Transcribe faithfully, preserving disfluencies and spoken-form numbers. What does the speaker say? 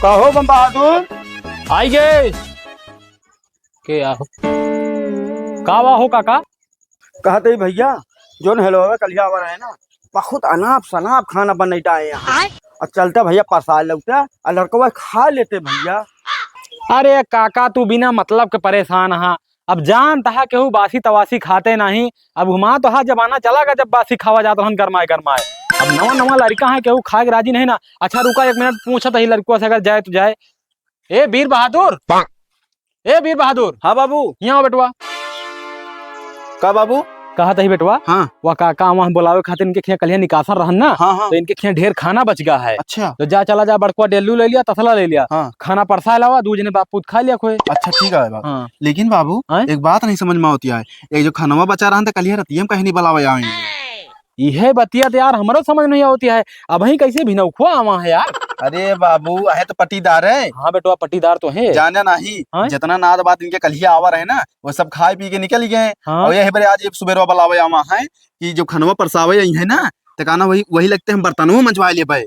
कहो बम बहादुर। आई गे। के आहो? का वा हो काका? कहत ही भइया, जौन हेलवा कलिया आवा रहे ना, बहुत अनाप शनाप खाना बनैता है यहाँ। आय? और चलते भइया परसाए लौटे, और लड़कवा खा लेते भइया। अरे काका, तू बिना मतलब के परेशान हा। अब जानत हा केहू बासी तवासी खाते नहीं। अब हुमा तो हा जमाना चला गा जब बासी खावा जात रहन गरमाए गरमाए। अब नवा नवा लड़का है, केहू खाए के राजी नहीं ना। अच्छा रुका एक मिनट, पूछत ही लड़कुआ से अगर जाए तो जाए। ए वीर बहादुर, ए वीर बहादुर। हाँ बाबू। यहाँ आओ बेटवा। का बाबू? कहत ही बेटवा। हाँ। वह काका वहाँ बुलावे खातिर इनके खियाँ कलिया निकासन रहन ना। हाँ, हाँ। तो इनके खियाँ ढेर खाना बच गया है। अच्छा। तो जा, चला जा, बड़कुआ डेल्लू ले लिया, तसला ले लिया। हाँ। खाना परसाए लावा, दू जने बाप पूत खा लिया खोए। अच्छा, ठीक है बाबू। हाँ। लेकिन बाबू, हैं? एक बात नहीं समझ में आवती है। एक जो खनवा बचा रहन त कलिया रतिया में कहीं नहीं बुलावे आवे। इहे बतिया तो यार हमरो समझ नहीं आवती है। अबहीं कैसे भिनौखुआ आवा है यार? अरे बाबू, अहे तो पटीदार है। हाँ बेटवा, पटीदार तो है। जाने नहीं, हाँ? जितना नाद बात इनके कलिया आवा रहे ना, वो सब खाए पी के निकल गए। हाँ। और यही बरे आज ये सुबेरवा बुलावे आवा है कि जो खनवा परसावे आई है ना, तो कहना वही, वही लगते हम बर्तनों मंजवा ले पाए।